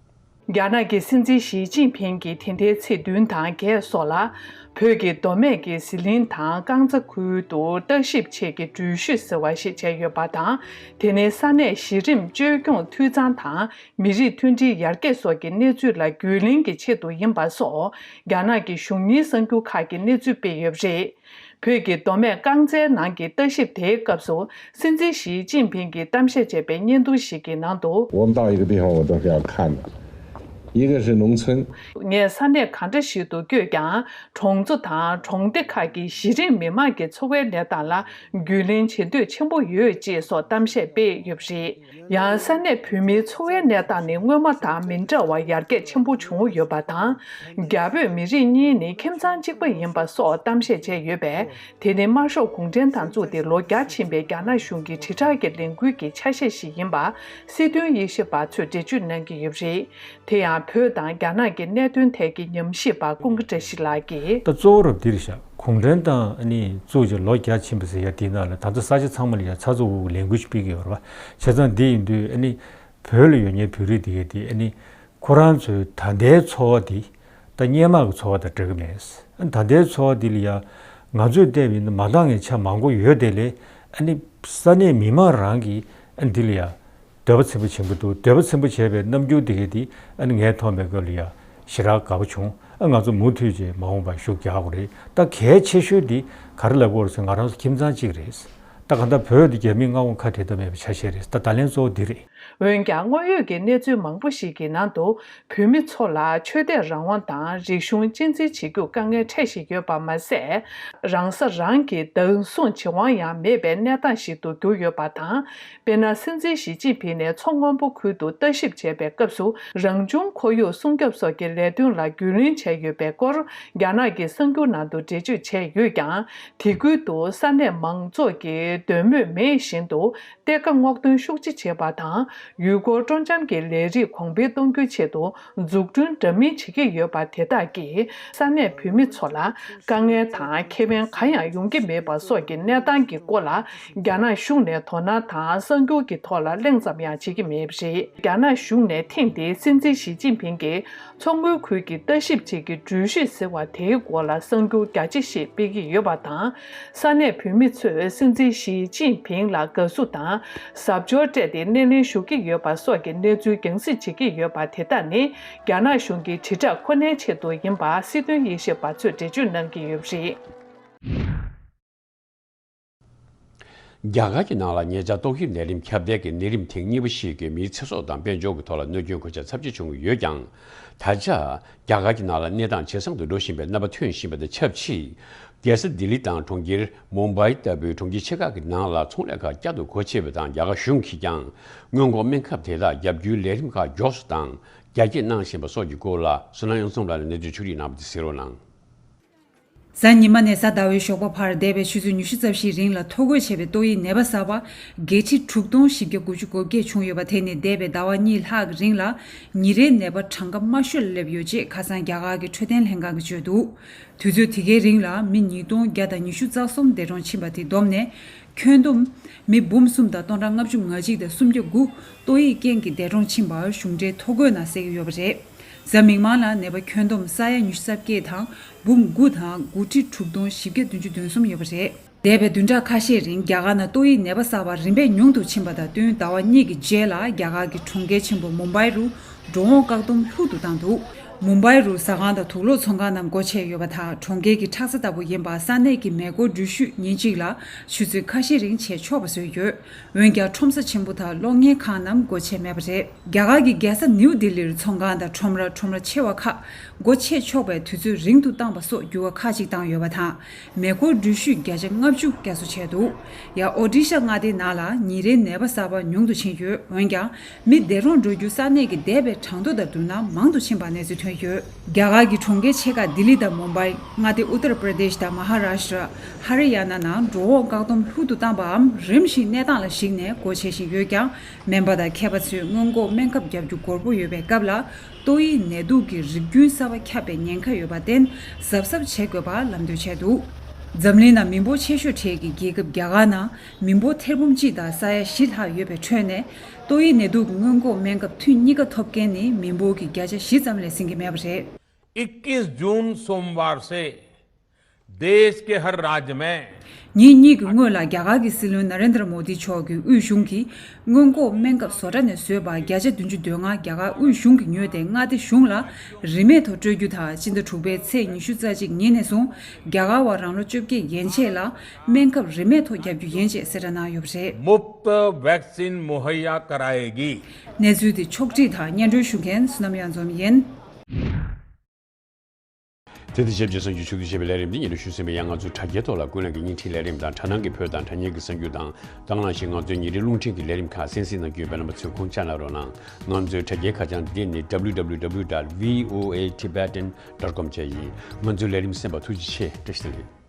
རྒྱ་ནག་གི་སྲིད་འཛིན་ཞི་ཅིན་ཕིང་གིས་དེ་ལྟའི་ཚེས་བདུན་དང་བརྒྱད་སོགས་ལ། བོད་ཀྱི་མདོ་སྨད་ཀྱི་ཟི་ལིང་དང་རྐང་ཚ་ཁུལ་དུ་བརྟག་ཞིབ་ཆེད་ཀྱི་འགྲུལ་བཞུད་ཟེར་བ་ཞིག་བྱས་ཡོད་པ་དང་། དེ་ནི་ས་གནས་གཞི་རིམ་བཅོས་སྐྱོང་འཐུས་ཚང་དང་མི་རིགས་མཐུན་སྒྲིལ་ཡར་རྒྱས་སོགས་ཀྱི་གནས་ཚུལ་ལ་རྒྱུས་ལེན་གྱི་ཆེད་དུ་ཡིན་པ་སོགས། རྒྱ་ནག་གི་གཞུང་གཉེར་གསར་འགྱུར་ཁག་གིས་གནས་ཚུལ་སྤེལ་ཡོད་པ་རེད། བོད་ཀྱི་མདོ་སྨད་རྐང་ཚའི་ནང་གི་བརྟག་ཞིབ་དེའི་སྐབས་སུ། སྲིད་འཛིན་ཞི་ཅིན་ཕིང་གིས་གཏམ་བཤད་བྱས་པའི་བརྙན་ཐུང་ཞིག་གི་ནང་དུ། 我们到一个地方，我都是要看的。一个是农村， ངས་ས་གནས་གང་འདྲ་ཞིག་ཏུ་བསྐྱོད་ཀྱང་། གྲོང་ཚོ་དང་གྲོང་སྡེ་ཁག་གི་གཞི་རིམ་མི་མང་གི་འཚོ་བའི་གནས་སྟངས་ལ་རྒྱུས་ལེན་བྱེད་འདོད་ཆེན་པོ་ཡོད། ཅེས་སོགས་གཏམ་བཤད་སྤེལ་ཡོད་པ་རེད། ཡང་ས་གནས་བོད་མིའི་འཚོ་བའི་གནས་སྟངས་ནི་སྔོན་མ་དང་མི་འདྲ་བར་ཡར་རྒྱས་ཆེན་པོ་བྱུང་ཡོད་པ་དང་། རྒྱ་བོད་མི་རིགས་གཉིས་ནི་ཁྱིམ་ཚང་གཅིག་པ་ཡིན་པ་སོགས་གཏམ་བཤད་བྱས་ཡོད་པས། དེ་ནི་དམར་ཤོག་གུང་ཁྲན་ཏང་བཙུགས་ཏེ་ལོ་བརྒྱ་ཕྱིན་པའི་རྒྱ་ནག་གཞུང་གི་དྲིལ་བསྒྲགས་ཀྱི་ལས་འགུལ་གྱི་ཆ་ཤས་ཤིག་ཡིན་པ་སྲིད་དོན་དབྱེ་ཞིབ་པ་ཚོས་འགྲེལ་བརྗོད་གནང་གི་ཡོད་པ་རེད། དེ་ཡང་བོད་དང་རྒྱ་ནག་གི་གནད་དོན་ཐད་ཀྱི་ཉམས་ཞིབ་པ་ཀུན་དགའ་བཀྲ་ཤིས་ལགས་ཀྱིས། ད་གཙོ་བོ་རབ་འདིར་བཞག་གུང་ཁྲན་ཏང་ཨ་ནི་བཙུགས་རྗེས་ལོ་བརྒྱ་ཕྱིན་པ་ཟེར་ཡ་དེའི་ནང་ལ་ད་ལྟ་ས་ཆ་ཚང་མ་ལ་ཡ་ཚགས་ཚུད་པོ་ལས་འགུལ་ཞིག་སྤེལ་གྱི་ཡོད་རེད་པ། བྱས་ཙང་འདི་ཡིན་དུས་ཨ་ནི་བོད་ལ་ཡོད་མཁན་བོད་རིགས་དེ་གས་དེ་ཨ་ནི་ ཁོ་རང་ཚོའི་ད་ལྟའི་འཚོ་བ་འདི་ད་སྔོན་མ་གི་འཚོ་བ་དང་འདྲ་གི་མེད། ཨ་ནི་ད་ལྟའི་འཚོ་བ་འདི་ལ་ཡ་ང་ཚོས་བལྟས་པ་ཡིན་ན་མ་འདང་བའི་ཆ་མང་པོ་ཡོད་དེ་ལས། ཨ་ནི་ས་གནས་མི་མང་རང་གིས་ཨ་ནི་འདི་ལ་ཡ་འདོད་པ་ཚིམ་པོ་བྱེད་ཀྱི་འདུག་འདོད་པ་ཚིམ་པོ་བྱས་པའི་རྣམ་འགྱུར་འདི་ག་འདི་ཨ་ནི་ངས་མཐོང་པའི་སྐབས་ལ་ཡ་ཞེ་དྲག་དགའ་པོ་བྱུང་། ཨ་ང་ཚོ་མུ་མཐུད་ཅིག་མ་འོངས་པར་ཤུགས་རྒྱག་དགོས་རེད། ད་གལ་ཆེ་ཤོས་འདི་ག་རེ་ལབ་དགོས་རེད་ཟེར་ན་ང་རང་ཚོ་ཁྱིམ་ཚང་གཅིག་རེད། ད་གང་ལྟར་བོད་འདི་རྒྱ་མིའི་མངའ་དབང་ཁ་བྲལ་ཐབས་མེད་པའི་ཆ་ཤས་རེད། ད་ད་ལན་གཙོ་བོ་འདི་རེད། འོན་ཀྱང་དངོས་ཡོད་ཀྱི་གནས་ཚུལ་མང་པོ་ཞིག་གི་ནང་དུ་བོད་མི་ཚོ་ལ་ཆོས་དད་རང་དབང་དང་རིག་གཞུང་གཅེས་འཛིན་བྱེད་རྒྱུར་དཀའ་ངལ་འཕྲད་བཞིན་ཡོད་པ་མ་ཟད། རང་ས་རང་གིས་བདག་བཟུང་བྱེད་དབང་ཡང་མེད་པའི་གནས་སྟངས་ཤིག་ཏུ་གྱུར་ཡོད་པ་དང་། དཔེར་ན། སྲིད་འཛིན་ཞི་ཅིན་ཕིང་ནས་མཚོ་སྔོན་པོ་ཁུལ་དུ་ལྟ་ཞིབ་བྱས་པའི་སྐབས་སུ། རང་བྱུང་ཁོར་ཡུག་སྲུང་སྐྱོབ་སོགས་ཀྱི་ལས་དོན་ལ་རྒྱུས་ལོན་བྱས་ཡོད་པའི་སྐོར། རྒྱ་ནག་གི་གསར་འགྱུར་ནང་དུ་འགྲེལ་བརྗོད་བྱས་ཡོད་ཀྱང་། དེ་ཁུལ་དུ་ས་གནས་མང་ཚོགས་ཀྱི་འདོད་མོས་མེད་བཞིན་དུ་གཏེར་ཁ་སྔོག་འདོན་ཤུགས་ཆེ་བྱེད་པ་དང་། ཡུལ་སྐོར་སྤྲོ་འཆམ་གྱི་ལས་རིགས་གོང་འཕེལ་གཏོང་རྒྱུའི་ཆེད་དུ་འཛུགས་སྐྲུན་འདྲ་མིན་བྱེད་ཀྱི་ཡོད་པ་དེ་དག་གིས་ས་གནས་བོད་མི་ཚོ་ལ་དཀའ་ངལ་དང་ཁེ་ཕན་གང་ཡང་ཡོང་གི་མེད་པ་སོགས་ཀྱི་གནས་སྟངས་ཀྱི་སྐོར་ལ། རྒྱ་ནག་གཞུང་ནས་དོ་སྣང་དང་གསར་འགྱུར་གྱི་ཐོག་ལ་གླེང་ཙམ་ཡང་བྱེད་ཀྱི་མེད་པ་རེད། རྒྱ་ནག་གཞུང་ནས་ཐེངས་འདིའི་སྲིད་འཛིན་ཞི་ཅིན་ཕིང་གིས་མཚོ་སྔོན་ཁུལ་གྱི་ལྟ་ཞིབ་བྱེད་ཀྱི་འགྲུལ་བཞུད་ཟེར་བ་དེའི་སྐོར་ལ་གསར་འགྱུར་རྒྱ་ཆེ་ཞིག་སྤེལ་གྱི་ཡོད་པ་དང་། ས་གནས་བོད་མི་ཚོས་སྲིད་འཛིན་ཞི་ཅིན་ཕིང་ལ་དགའ་བསུ་དང་གཟབ་མཆོར་སྤྲས་ཏེ་སྣེ་ལེན་ཞུ་གི་ཡོད་པ་སོགས་ཀྱི་གནས་ཚུལ་རྒྱང་སྲིང་བྱེད་ཀྱི་ཡོད་པ་དེ་དག་ནི་རྒྱ་ནག་གཞུང་གི་དྲིལ་བསྒྲགས་ཁོ་ནའི་ཆེད་དུ་ཡིན་པ་སྲིད་དོན་དབྱེ་ཞིབ་པ་ཚོས་འགྲེལ་བརྗོད་གནང་གི་ཡོད་པ་རེད། རྒྱ་གར་གྱི་ནང་ལ་ཉེ་ཆར་ཏོག་དབྱིབས་ནད་རིམས་ཁྱབ་གདལ་གྱི་ནད་རིམས་ཐེངས་གཉིས་པ་ཞིག་གིས་མིའི་ཚེ་སྲོག་དང་དཔལ་འབྱོར་གྱི་ཐོག་ལ་གནོད་སྐྱོན་གོད་ཆག་ཚབས་ཆེ་བྱུང་གི་ཡོད་ཀྱང་། ད་ཆ་རྒྱ་གར་གྱི་ནང་ལ་གནས་སྟངས་ཇེ་བཟང་དུ་འགྲོ་བཞིན་པའི་རྣམ་པ་ཐོན་བཞིན་པ་དང་ཆབས་ཅིག་རྒྱལ་ས་ལྡི་ལི་དང་གྲོང་ཁྱེར་མུམ་བྷའི་ལྟ་བུའི་གྲོང་ཁྱེར་ཆེ་ཁག་གི་ནང་ལ་ཚོང་ལས་ཁག་བསྐྱར་དུ་སྒོ་ཕྱེ་བ་དང་། རྒྱ་གར་གཞུང་གིས་ཀྱང་སྔོན་འགོག་སྨན་ཁབ་དེ་དག་བརྒྱབ་རྒྱུའི་ལས་རིམ་ཁག་མགྱོགས་སུ་དང་རྒྱ་སྐྱེད་གནང་བཞིན་པ་སོགས་ཀྱི་སྐོར་ལ་བསོད་ནམས་གཡུ་ཚོམ་ལགས་ནས་གནས་ཚུལ་ཕྱོགས་སྒྲིག་གནང་བ་དེ་གཟིགས་རོགས་གནང་། གཟའ་ཉི་མ་ནས་གཟའ་ཟླ་བའི་ཞོགས་པ་བར་འདས་པའི་ཆུ་ཚོད་ཉི་ཤུ་རྩ་བཞིའི་རིང་ལ་ཐོ་འགོད་བྱས་པའི་ཏོག་དབྱིབས་ནད་པ་གསར་པ་བརྒྱད་ཁྲི་དྲུག་སྟོང་བཞི་བརྒྱ་དགུ་བཅུ་གོ་བརྒྱད་བྱུང་ཡོད་པ་དེ་ནི་འདས་པའི་ཟླ་བ་གཉིས་ལྷག་གི་རིང་ལ་ཉིན་རེའི་ནད་པ་གྲངས་ཀ་དམའ་ཤོས་ལ་སླེབས་ཡོད་ཅེས་ཁ་སང་རྒྱ་གར་གྱི་འཕྲོད་བསྟེན་ལྷན་ཁང་གིས་བརྗོད་འདུག་དུས་ཚོད་དེ་གའི་རིང་ལ་མི་ཉིས་སྟོང་བརྒྱ་དང་ཉི་ཤུ་རྩ་གསུམ་འདས་གྲོངས་ཕྱིན་པ་དེ་བསྡོམས་ནས། ཁྱོན་བསྡོམས་མི་འབུམ་གསུམ་དང་སྟོང་ཕྲག་ལྔ་བཅུ་ང་གཅིག་དང་སུམ་བརྒྱ་དགུ་ཏོག་དབྱིབས་རྐྱེན་གྱིས་འདས་གྲོངས་ཕྱིན་པ་གཞུང་འབྲེལ་ཐོ་འགོད་ནང་གསལ་གྱི་ཡོད་པ་རེད། གཟའ་མིག་དམར་ལ་ནད་པ་ཁྱོན་བསྡོམས་ས་ཡ་ཉི་ཤུ་རྩ་བརྒྱད་དང་འབུམ་དགུ་དང་དགུ་ཁྲི་དྲུག་སྟོང་བཞི་བརྒྱ་བདུན་ཅུ་དོན་གསུམ་ཡོད་པ་རེད། འདས་པའི་བདུན་ཕྲག་ཁ་ཤས་རིང་རྒྱ་གར་ནང་ཏོག་དབྱིབས་ནད་པ་གསར་པ་རིམ་པས་ཉུང་དུ་ཕྱིན་པ་དང་བསྟུན། ཟླ་བ་གཉིས་ཀྱི་རྗེས་ལ་རྒྱ་གར་གྱི་གྲོང་ཁྱེར་ཆེན་པོ་མུམ་བྷའི་རུ་འགྲོ་འོང་བཀག་སྡོམ་ལྷུག་ཏུ་བཏང་འདུག་མུམ་བྷའི་རུ་ཟ་ཁང་དང་དུག་ལོག་ཚོང་ཁང་རྣམས་སྒོ་ཕྱེ་ཡོད་པ་དང་། གྲོང་ཁྱེར་གྱི་ཁྲག་རྩ་ལྟ་བུ་ཡིན་པ་ས་གནས་ཀྱི་མེ་འཁོར་འགྲུལ་བཞུད་ཉིན་གཅིག་ལ་ཆུ་ཚོད་ཁ་ཤས་རིང་བྱེད་ཆོག་པ་བཟོས་ཡོད། འོན་ཀྱང་ཁྲོམ་ས་ཆེན་པོ་དང་གློག་བརྙན་ཁང་རྣམས་སྒོ་ཕྱེ་མེད་པ་རེད། རྒྱ་གར་གྱི་རྒྱལ་ས་ནིའུ་ལྡི་ལིར་ཚོང་ཁང་དང་ཁྲོམ་ར་ཁྲོམ་ར་ཆེ་བ་ཁག་སྒོ་ཕྱེ་ཆོག་པའི་དུས་ཚོད་རིང་དུ་བཏང་བ་སོགས་འགྱུར་བ་ཁག་ཅིག་བཏང་ཡོད་པ་དང་། མེ་འཁོར་འགྲུལ་བཞུད་བརྒྱ་ཆ་ལྔ་བཅུ་བསྐྱར་གསོ་བྱས་འདུག་ཡང་ཨོ་ཌི་ཤ་མངའ་སྡེའི་ནང་ལ་ཉིན་རེའི་ནད་པ་གསར་པ་ཉུང་དུ་ཕྱིན་ཡོད། འོན་ཀྱང་མི་འདས་གྲོངས་འགྲོ་རྒྱུ་ས་གནས་ཀྱི་འདས་པའི་གྲངས་ཐོ་དང་བསྡུར་ན་མང་དུ་ཕྱིན་པ་གནས་ཚུལ་ཐོན་ཡོད། རྒྱ་གར་གྱི་གྲོང་ཁྱེར་ཆེ་ཁག་ལྡི་ལི་དང་མུམ་བྷའི། མངའ་སྡེ་ཨུ་ཏར་པྲ་དེཤ་དང་མ་ཧ་རཱ་ཤྲ། ཧ་རི་ཡ་ན་ནང་འགྲོ་འོང་བཀག་སྡོམ་ལྷུག་ཏུ་བཏང་པའམ་རིམ་བཞིན་གནས་སྟངས་ལ་གཞིགས་ནས་སྒོ་ཕྱེ་བཞིན་ཡོད་ཀྱང་། སྨན་པ་དང་མཁས་པ་ཚོས་སྔོན་འགོག་སྨན་ཁབ་བརྒྱབ་རྒྱུ་འགོར་པོ་ཡོད་པའི་སྐབས་ལ། ཏོག་དབྱིབས་ནད་དུག་གི་རིགས་རྒྱུན་གསར་པ་ཁྱབ་པའི་ཉེན་ཁ་ཡོད་པར་བརྟེན། གཟབ་གཟབ་བྱེད་དགོས་པ་ལམ་སྟོན་བྱས་འདུག་འཛམ་གླིང་ནང་མི་འབོར་ཆེ་ཤོས་གྲས་ཀྱི་རྒྱལ་ཁབ་རྒྱ་གར་ནང་མི་འབོར་ཐེར་འབུམ་གཅིག་དང་ས་ཡ་བཞི་ལྷག་ཡོད་པའི་ཁྲོད་ནས། ཏོག་དབྱིབས་ནད་དུག་གི་སྔོན་འགོག་སྨན་ཁབ་ཐུན་གཉིས་ཀ་ཐོབ་མཁན་ནི་མི་འབོར་གྱི་བརྒྱ་ཆ་བཞི་ཙམ་ལས་ཟིན་གྱི་མེད་པ་རེད། इक्कीस जून सोमवार से देश के हर राज्य में ཉིན་གཉིས་ཀྱི་སྔོན་ལ་རྒྱ་གར་གྱི་སྲིད་བློན་ན་རེན་དྲ་མོ་དི་མཆོག་གིས་དབུས་གཞུང་གིས་སྔོན་འགོག་སྨན་ཁབ་བཟོ་གྲྭ་ནས་བཟོས་པ་བརྒྱ་ཆ་བདུན་ཅུ་དོན་ལྔ་རྒྱ་གར་དབུས་གཞུང་གིས་ཉོས་ཏེ་མངའ་སྡེ་གཞུང་ལ་རིན་མེད་ཐོག་སྤྲོད་རྒྱུ་དང་། སྤྱི་ཟླ་དྲུག་པའི་ཚེས་ཉི་ཤུ་རྩ་གཅིག་ཉིན་ནས་བཟུང་རྒྱ་གར་བ་རང་ལོ་བཅོ་བརྒྱད་ཡན་ཆད་ལ་སྨན་ཁབ་རིན་མེད་ཐོག་བརྒྱབ་རྒྱུ་ཡིན་ཅེས་གསལ་བསྒྲགས་གནང་ཡོད་པ་རེད། मुफ्त वैक्सीन मुहैया कराएगी। གནས་ཚུལ་དེ་ཕྱོགས་སྒྲིག་དང་སྙན་སྒྲོན་ཞུ་མཁན་བསོད་ནམས་གཡུ་འཛོམས་ཡིན། དེ་དང་ཆབས་ཅིག་གསར་འགྱུར་ཕྱོགས་བསྡུས་བྱས་པའི་ལས་རིམ་འདི་ཉིད་དུ་ཞུ་ཟིན་པའི། ཡང་ང་ཚོའི་དྲ་རྒྱའི་ཐོག་ལ་ཀུན་གླེང་གི་བརྙན་འཕྲིན་ལས་རིམ་དང་། དྲ་ནང་གི་བོད་དང་དྲ་བརྙན་གྱི་གསར་འགྱུར་དང་། དང་བླངས་ཤིག་ང་ཚོའི་ཉིན་རེའི་རླུང་འཕྲིན་གྱི་ལས་རིམ་ཁག་གསན་གཟིགས་གནང་རྒྱུ་ཡིན་པའི་རྣམ་པ་ཚོས་ཁུངས་བཅར་གནང་རོགས་གནང་། ང་ཚོའི་དྲ་རྒྱའི་ཁ་བྱང་འདི་ནི་W W W dot V O A Tibetan dot com བཅས་ཡིན། ང་ཚོའི་ལས་རིམ་གསན་པར་ཐུགས་རྗེ་ཆེ། བཀྲ་ཤིས་བདེ་ལེགས།